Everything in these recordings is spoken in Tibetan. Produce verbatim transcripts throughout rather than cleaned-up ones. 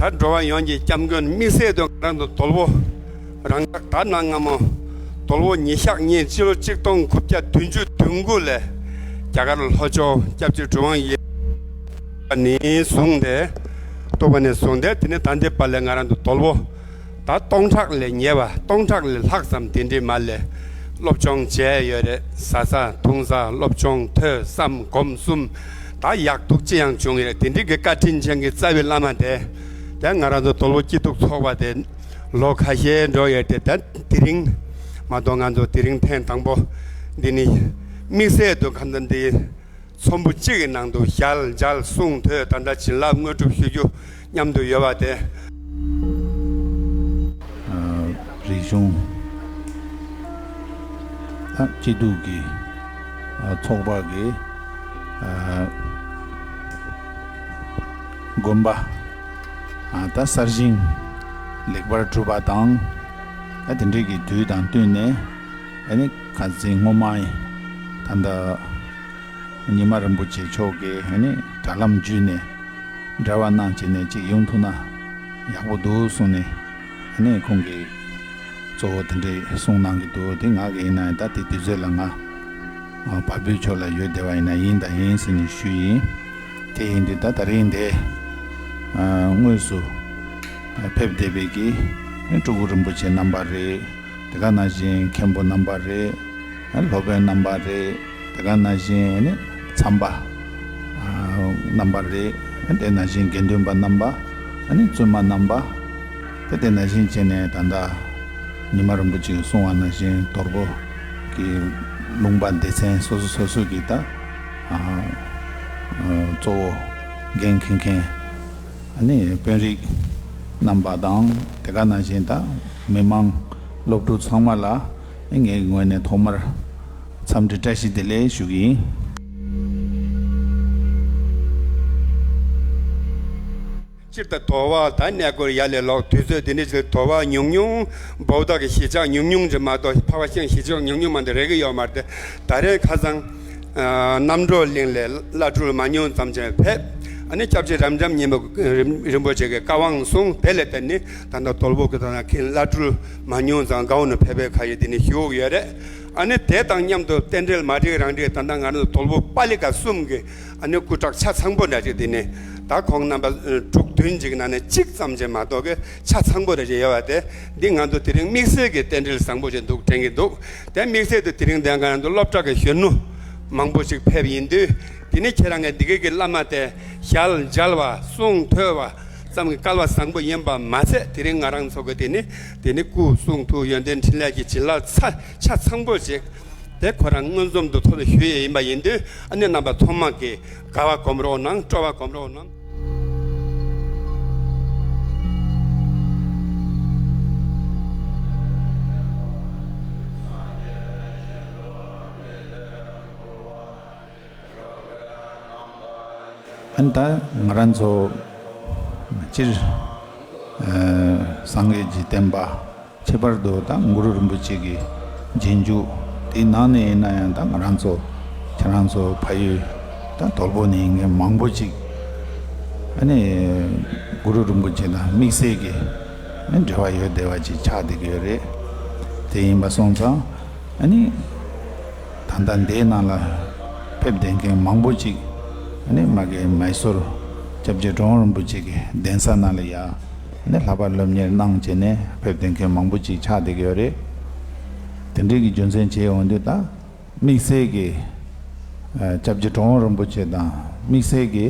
ད་འགྲོ་བ་ཡོངས་ཀྱི་སྐྱབས་མགོན། དམིགས་བསལ་དུ་ང་རང་ཚོ་དོལ་པོ་རང་ཅག་ད་གནའ་སྔ་མོ་དོལ་པོ་ཉི་ཤག་གཉིས་སྤྱི་ལོ་གཅིག་སྟོང་དགུ་བརྒྱ་བདུན་ཅུ་དོན་དགུ་ལས་རྒྱ་གར་ལྷོ་ཕྱོགས་སྐྱབས་རྗེ་གྲུབ་དབང་ཡེ་ནས་བཟུང་སྟེ། གཏུགས་པ་ནས་བཟུང་སྟེ། དེ་ནས་ད་ལྟའི་བར་ལ་ང་རང་ཚོ་དོལ་པོ་ད་སྟོང་ཕྲག་ལས་ཉེ་བ། སྟོང་ཕྲག་ལས་ལྷག་ཙམ་དེ་འདྲའི་མ་ལས་སློབ་སྦྱོང་བྱས་ཡོད་རེད། བཟའ་ཚང་འཐུང་ས། སློབ་སྦྱོང། ཐོས་བསམ་སྒོམ་གསུམ། ད་ཡག་སྡུག་ཅི་ཡང་བྱུང་ཡོད་རེད། དེ་འདྲའི་གི་བཀའ་དྲིན་ཅན་གྱི་རྩ་བའི་བླ་མ་དེ། ད་ང་རང་ཚོ་དོལ་པོ་སྐྱིད་སྡུག་ཚོགས་པ་དེ་ལོ་ཁ་ཤས་འགྲོ་ཡོད་དེ། ད་དེ་རིང་མ་གཏོགས་ང་ཚོ་དེ་རིང་ཐེངས་དང་པོ་འདི་ནི་དམིགས་བསལ་དུ་གང་ལྟར་འདི་ཚོམ་བུ་གཅིག་གི་ནང་དུ་ཞལ་མཇལ་གསུང་ཐོས། ད་ལྟ་བྱིན་རླབས་དངོས་གྲུབ་ཞུ་རྒྱུ་མཉམ་དུ་ཡོད་པ་དེ། ཨ། རིག་གཞུང་ད་སྐྱིད་སྡུག་གི་ཨ་ཚོགས་པ་གི་ཨ་དགོན་པ་ཨ་ད་གསར་བཞེངས་ལེགས་པར་གྲུབ་པ་དང་། ཨ་དེ་འདྲའི་གི་དུས་དང་བསྟུན་ནས། ཨ་ནི་ཁ་སང་སྔོན་མ་ཡིན། ད་ལྟ་ཉི་མ་རིན་པོ་ཆེ་མཆོག་གིས་ཨ་ནི་དྲ་ལམ་བརྒྱུད་ནས་འབྲེལ་བ་གནང་བྱས་ནས་ཅིག་ཡོང་ཐུབ་ན་ཡག་པོ་འདུག་གསུངས་ནས། ཨ་ནི་ཁོང་གིས་གཙོ་བོ་དེ་འདྲའི་གསུང་གནང་གི་འདུག་དེ་ང་གི་ཡིན་ན་ད་དེ་དུས་ཚོད་ལ་ང་ཨ་བལ་པོའི་ཕྱོགས་ལ་ཡོད་བསྡད་པ་ཡིན་ན་ཡིན་དང་ཡིན་ཟེར་ནས་ཞུས་ཡིན། དེ་ཡིན་དུས་ད་ད་རིང་འདི་ཨ་དངོས་སུ་ཨ་ཕེབས་བསྡད་པའི་གི་སྤྲུལ་སྐུ་རིན་པོ་ཆེ་རྣམ་པ་རེད། དེ་ག་ནང་བཞིན་མཁན་པོ་རྣམ་པ་རེད། ཨ་སློབ་དཔོན་རྣམ་པ་རེད། དེ་ག་ནང་བཞིན་ཨ་ནི་མཚམས་པ་ཨ་རྣམ་པ་རེད། དེ་ནང་བཞིན་དགེ་འདུན་པ་རྣམ་པ། ཨ་ནི་བཙུན་མ་རྣམ་པ། དེ་དེ་ནང་བཞིན་བྱས་ནས་ད་ལྟ་ཉི་མ་རིན་པོ་ཆེས་གསུངས་པ་ནང་བཞིན་དོལ་པོ་གི་ལུང་པ་སྡེ་ཚན་སོ་སོ་སོ་སོ་གི་ད་ཨ་ཨ་གཙོ་བོ་འགན་འཁྱེར་མཁན། ཨ་ནི་དཔོན་རིགས་རྣམ་པ་དང་། དེ་ག་ནང་བཞིན་ད་མི་མང་སློབ་ཕྲུག་ཚང་མ་ལ་ངའི་ངོས་ནས་ཐོག་མར་འཚམས་འདྲི་བཀྲ་ཤིས་བདེ་ལེགས་ཞུ་གི་ཡིན། སྤྱིར་ད་དོལ་པོ་ད་གནས་སྐོར་ཡར་ལས་ལོག་དུས་ཚོད་འདི་ནས་ཅིག་དོལ་པོ་ཉུང་ཉུང་། བོད་དག་གི་གཞིས་ཆགས་ཉུང་ཉུང་ཅིག་མ་གཏོགས། འཕགས་པ་སྤྱན་རས་གཟིགས་ཉུང་ཉུང་མ་གཏོགས་རེག་གི་ཡོད་མ་རེད། ད་རེས་ཁ་སང་ཨ་རྣམ་གྲོལ་གླིང་ལས་བླ་སྤྲུལ་མ་ཉུང་ཙམ་ཅིག་ཕེབས། ཨ་ནི་སྐྱབས་རྗེ་རབ་འབྱམས་ཉི་མ་རིན་པོ་ཆེ་གི་བཀའ་དབང་གསུངས། དེ་ལ་བརྟེན་ནས་ད་ལྟ་དོལ་པོ་གི་ད་ལྟ་མཁན་བླ་སྤྲུལ་མ་ཉུང་ཙམ་གའུ་ནས་ཕེབས་པའི་ཁ་ཡོད། དེ་ནས་ཞུ་གི་ཡོད་རེད། ཨ་ནི་དེ་དང་མཉམ་དུ་རྟེན་འབྲེལ་མ་འགྲིག་རང་འགྲིག་ད་ལྟ་ང་རང་ཚོ་དོལ་པོ་པཱ་ལི་ཀ་གསུམ་གི་ཨ་ནི་སྐུ་དྲག་ཆ་ཚང་པོ་འདྲ་ཅིག་དེ་ནས་ད་ཁོང་རྣམ་པ་དྲུག་བདུན་ཅིག་ནང་ནས་གཅིག་ཙམ་ཅིག་མ་གཏོགས་གི་ཆ་ཚང་པོ་འདྲ་ཅིག་ཡོད་པ་དེ། འདི་ང་ཚོ་དེ་རིང་དམིགས་བསལ་གྱི་རྟེན་འབྲེལ་བཟང་པོ་ཅིག་འདུག་དྲན་གྱི་འདུག་དེ་དམིགས་བསལ་དུ་དེ་རིང་འདི་ང་རང་ཚོ་སློབ་གྲྭ་གི་གཞོན་ནུ་མང་པོ་ཅིག་ཕེབས་ཡིན་དུས། དེ་ནས་ཁྱེད་རང་གི་འདི་གའི་གི་བླ་མ་དེ་ཞལ་མཇལ་བ་གསུང་ཐོས་པ་ཙམ་གྱི་སྐལ་བ་བཟང་པོ་ཡིན་པ་མ་ཟད། དེ་རིང་ང་རང་ཚོ་གི་དེ་ནི་དེ་ནི་སྐུ་གསུང་ཐུགས་ཡོན་ཏན་འཕྲིན་ལས་ཀྱི་བྱིན་རླབས་ཚ་ཆ་ཚང་པོ་ཅིག་དེ་ཁོ་རང་མངོན་སུམ་དུ་ཐོབ་པའི་ཞུ་ཡས་ཡིན་པ་ཡིན་དུས། ཨ་ནི་རྣམ་པ་ཚང་མ་གིས་དགའ་བ་སྒོམ་རོགས་གནང་། སྤྲོ་བ་སྒོམ་རོགས་གནང་། ཨ་ནི་ད་ང་རང་ཚོ་སྤྱིར་ཨ་སངས་རྒྱས་ཀྱི་བསྟན་པ། ཁྱད་པར་དུ་ད་གུ་རུ་རིན་པོ་ཆེ་གི་རྗེས་འཇུག་དེའི་ནང་ནས་ཡིན་ན་ཡང་། ད་ང་རང་ཚོ་ཁྱེད་རང་ཚོ་ཕ་ཡུལ་ད་དོལ་པོ་ནས་ཡིན་མཁན་མང་པོ་ཅིག་ཨ་ནི་གུ་རུ་རིན་པོ་ཆེ་དང་དམིགས་བསལ་གྱི་ཨ་འབྲེལ་བ་ཡོད་བསྡད་པ་ཅིག་ཆགས་བསྡད་ཀྱི་ཡོད་རེད། དེ་ཡིན་པ་སོང་ཙང་། ཨ་ནི་ད་ལྟ་འདིའི་ནང་ལ་ཕེབས་བསྡད་མཁན་མང་པོ་ཅིག་ཨ་ནི་མ་གི་མའི་སོར་སྐྱབས་རྗེ་གྲུབ་དབང་རིན་པོ་ཆེ་གི་གདན་ས་ནང་ལ་ཡ་ཨ་ནི་ལྷག་པར་སློབ་གཉེར་གནང་བྱས་ནས་ཕེབས་བསྡད་མཁན་མང་པོ་ཅིག་ཆགས་བསྡད་ཀྱི་ཡོད་རེད། དེ་འདྲའི་གི་རྒྱུ་མཚན་བྱས་ཡོང་དུས། ད་དམིགས་བསལ་གྱི་ཨ་སྐྱབས་རྗེ་གྲུབ་དབང་རིན་པོ་ཆེ་དང་དམིགས་བསལ་གྱི་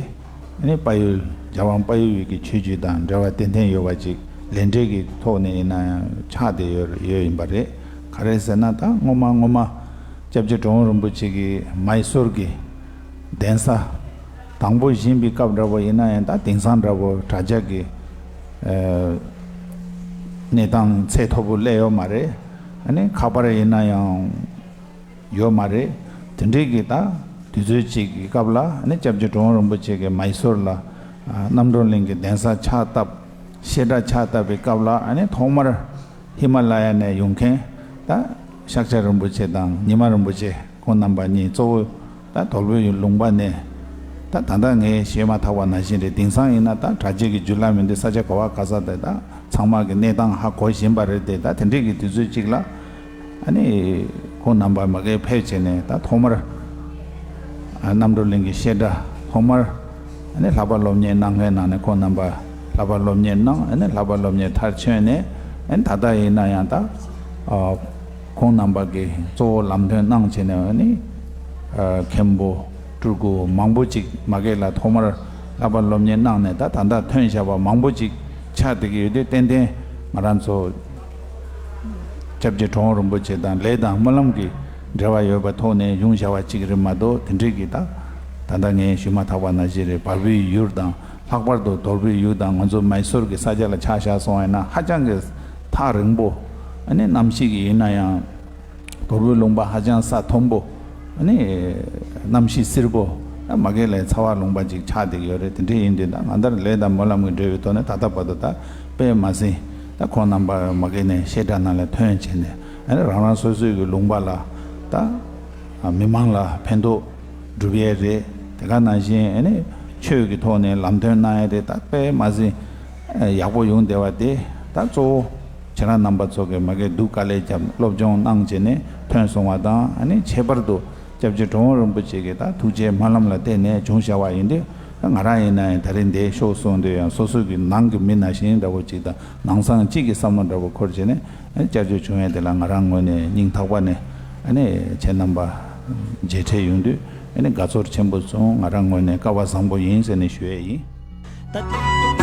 ཨ་ནི་དཔལ་ཡུལ་རྒྱལ་དབང་དཔལ་ཡུལ་གྱི་ཆོས་བརྒྱུད་དང་འབྲེལ་བ་ཏན་ཏན་ཡོད་པ་ཅིག་ལས་འབྲེལ་གྱི་ཐོག་ནས་ཡིན་ན་ཡང་ཆགས་བསྡད་ཡོད་ཡོད་ཡིན་པ་རེད། ག་རེ་ཟེར་ན། ད་སྔོན་མ་སྔོན་མ་སྐྱབས་རྗེ་གྲུབ་དབང་རིན་པོ་ཆེ་གིས་མའི་སོར་གྱི་གདན་ས་དང་པོ་བཞེངས་པའི་སྐབས་འདྲ་པོ་ཡིན་ན་ཡང་། ད་དེང་སང་འདྲ་པོ་དྲ་རྒྱ་གི་ཨ་གནས་སྟངས་ཚད་མཐོ་པོ་སླེབས་ཡོད་མ་རེད། ཨ་ནི་ཁ་པར་ཡིན་ན་ཡང་ཡོད་མ་རེད། དེ་འདྲའི་གི་ད་དུས་ཚོད་ཅིག་གི་སྐབས་ལ། ཨ་ནི་སྐྱབས་རྗེ་གྲུབ་དབང་རིན་པོ་ཆེ་གིས་མའི་སོར་ལ་ཨ་རྣམ་གྲོལ་གླིང་གི་གདན་ས་ཕྱག་བཏབ། བཤད་གྲྭ་ཕྱག་བཏབ་པའི་སྐབས་ལ། ཨ་ནི་ཐོག་མར་ཧི་མ་ལ་ཡ་ནས་ཡོང་མཁན་ད་ཤཱཀྱ་རིན་པོ་ཆེ་དང་ཉི་མ་རིན་པོ་ཆེ་ཁོང་རྣམ་པ་གཉིས་གཙོ་བོ་ད་དོལ་པོའི་ལུང་པ་ནས་ ད་ད་ལྟ་ངས་བཤད་མ་ཐག་པ་ནང་བཞིན་རེད། དེང་སང་ཡིན་ན་ད་དྲ་རྒྱའི་གི་བརྒྱུད་ལམ་མིན་འདི་ས་ཆ་ག་བ་ག་ས་དེ་ད་ཚང་མ་གི་གནས་སྟངས་ཧ་གོ་བཞིན་པ་རེད་དེ། ད་དེ་འདྲའི་གི་དུས་ཚོད་ཅིག་ལ་ཨ་ནི་ཁོང་རྣམ་པ་མ་གིར་ཕེབས་བྱས་ནས། ད་ཐོག་མར་ཨ་རྣམ་གྲོལ་གླིང་གི་བཤད་གྲྭ་ཐོག་མར་ཨ་ནི་ལྷག་པར་སློབ་གཉེར་གནང་མཁན་ནང་ནས་ཁོང་རྣམ་པ་ལྷག་པར་སློབ་གཉེར་གནང་། ཨ་ནི་ལྷག་པར་སློབ་གཉེར་མཐར་ཕྱིན་ནས། ཨ་ནི་ད་ལྟ་ཡིན་ན་ཡང་ད་ཨ་ཁོང་རྣམ་པ་གིས་གཙོ་བོ་ལམ་སྟོན་གནང་བྱས་ནས། ཨ་ནི་ཨ་མཁན་པོ་སྤྲུལ་སྐུ་མང་པོ་ཅིག་མ་གིར་ལ་ཐོག་མར་ལྷག་པར་སློབ་གཉེར་གནང་ནས། ད་ད་ལྟ་ཐོན་བཞག་པ་མང་པོ་ཅིག་ཆགས་བསྡད་ཀྱི་ཡོད་དུས། ཏན་ཏན་ང་རང་ཚོ་སྐྱབས་རྗེ་གྲུབ་དབང་རིན་པོ་ཆེ་དང་ལས་དང་སྨོན་ལམ་གྱི་འབྲེལ་བ་ཡོད་པའི་ཐོག་ནས་བྱུང་བཞག་པ་ཅིག་རེད་མ་གཏོགས། དེ་འདྲའི་གི་ད་ད་ལྟ་ངས་ཞུས་མ་ཐག་པ་ནང་བཞིན་རེད། བལ་པོའི་ཡུལ་དང་། ལྷག་པར་དུ་དོལ་པོའི་ཡུལ་དང་ང་ཚོ་མའི་སོར་གྱི་ས་ཆ་ལ་ཆ་བཞག་སོང་བ་ཡིན་ན། ཧ་ཅང་གི་ཐག་རིང་པོ། ཨ་ནི་གནམ་གཤིས་ཀྱི་ཡིན་ན་ཡང་དོལ་པོའི་ལུང་པ་ཧ་ཅང་ས་མཐོན་པོ། ཨ་ནི་གནམ་གཤིས་བསིལ་པོ། ཨ་མ་གི་ལའི་ཚ་བ་ལུང་པ་ཅིག་ཆགས་བསྡད་ཀྱི་ཡོད་རེད། དེ་འདྲ་ཡིན་དུས་ད་ང་ད་ལས་དང་སྨོན་ལམ་གྱི་འབྲེལ་བའི་ཐོག་ནས་ད་ལྟ་བར་དུ་ད་དཔེ་མ་ཟིན་ད་ཁོང་རྣམ་པ་མ་གི་ནས་བཤད་གྲྭ་ནང་ལ་ཐོན་བྱས་ནས། ཨ་ནི་རང་རང་སོ་སོའི་གི་ལུང་པ་ལ་ད་མི་མང་ལ་ཕན་ཐོགས་སྒྲུབ་ཡས་རེད། དེ་ག་ནང་བཞིན་ཨ་ནི་ཆོས་ཀྱི་ཐོག་ནས་ལམ་སྟོན་གནང་ཡས་རེད། ད་དཔེ་མ་ཟིན་ཡག་པོ་ཡོང་བསྡད་པ་དེ། ད་གཙོ་བོ་ཁྱེད་རང་རྣམ་པ་ཚོ་གིས་མ་གི་སྡུག་དཀའ་ལས་བརྒྱབ་སློབ་སྦྱོང་གནང་བྱས་ནས་ཐོན་སོང་བ་དང་། ཨ་ནི་ཁྱད་པར་དུ་སྐྱབས་རྗེ་གྲུབ་དབང་རིན་པོ་ཆེ་གི་ད་ཐུགས་རྗེ་སྨོན་ལམ་ལ་བརྟེན་ནས་བྱུང་བཞག་པ་ཡིན་དུས། ད་ང་རང་ཡིན་ན་ཡང་ད་རིང་འདིར་ཤོག་གསུངས་དུས་ཡང་སོ་སོ་གི་ནང་གི་མི་ནང་བཞིན་འདྲ་བོ་ཅིག་དང་། ནང་སང་གཅིག་གི་བསམ་བློ་འདྲ་བོ་འཁོར་བྱས་ནས། ཨ་ནི་བསྐྱར་བཅོས་བྱུང་ཡས་དེ་ལ་ང་རང་ངོས་ནས་སྙིང་ཐག་པ་ནས། ཨ་ནི་ཁྱེད་རྣམ་པ་མཇལ་འཕྲད་ཡོང་དུས་ཨ་ནི་དགའ་ཚོར་ཆེན་པོ་བྱུང་། ང་རང་ངོས་ནས་སྐལ་བ་བཟང་པོ་ཡིན་ཟེར་ནས་ཞུ་ཡས་ཡིན། ད།